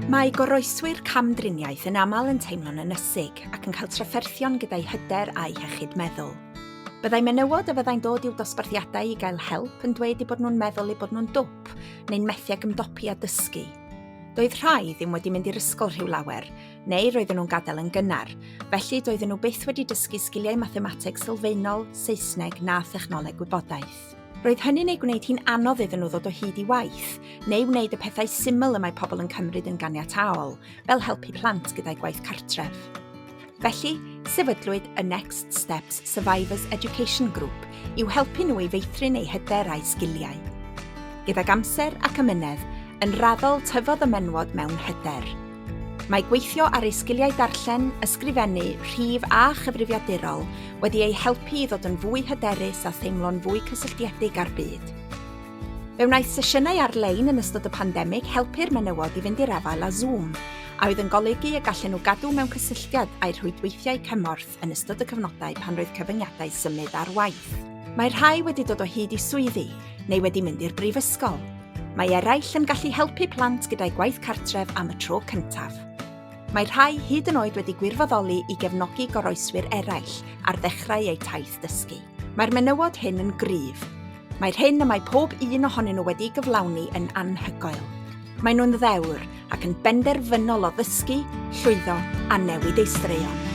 Mae goroeswyr camdriniaeth yn aml yn teimlo'n ynysig ac yn cael trafferthion gyda'i hyder a'i hiechyd meddwl. Byddai menywod a fyddai'n dod i'w dosbarthiadau i gael help yn dweud eu bod nhw'n meddwl eu bod nhw'n dwp neu'n methu ag ymdopi â dysgu. Doedd rhai ddim wedi mynd i'r ysgol rhyw lawer, neu roedden nhw'n gadael yn gynnar, felly doedden nhw byth wedi dysgu sgiliau mathemateg sylfaenol, Saesneg na thechnoleg gwybodaeth. Roedd hynny'n ei gwneud hi'n anodd iddyn nhw ddod o hyd i waith, neu wneud y pethau syml y mae pobl yn cymryd yn ganiataol, fel helpu plant gyda'u gwaith cartref. Felly, sefydlwyd y Next Steps Survivors Education Group i'w helpu nhw i feithrin eu hyder a'u sgiliau. Gydag amser ac amynedd, yn raddol tyfodd y menywod mewn hyder. Mae gweithio ar ei sgiliau darllen, ysgrifennu, rhif a chyfrifiadurol wedi ei helpu i ddod yn fwy hyderus a theimlo'n fwy cysylltiedig â'r byd. Fe wnaeth sesiynau ar-lein yn ystod y pandemig helpu'r menywod i fynd i'r afael â Zoom, a oedd yn golygu y gallen nhw gadw mewn cysylltiad â'u rhwydweithiau cymorth yn ystod y cyfnodau pan roedd cyfyngiadau symud ar waith. Mae rhai wedi dod o hyd i swyddi, neu wedi mynd i'r brifysgol. Mae eraill yn gallu helpu plant gyda'u gwaith cartref am y tro cyntaf. Mae rhai hyd yn oed wedi gwirfoddoli i gefnogi goroeswyr eraill ar ddechrau eu taith dysgu. Mae'r menywod hyn yn gryf. Mae'r hyn y mae pob un ohonyn nhw wedi'i gyflawni yn anhygoel. Maen nhw'n ddewr ac yn benderfynol o ddysgu, llwyddo a newid eu straeon.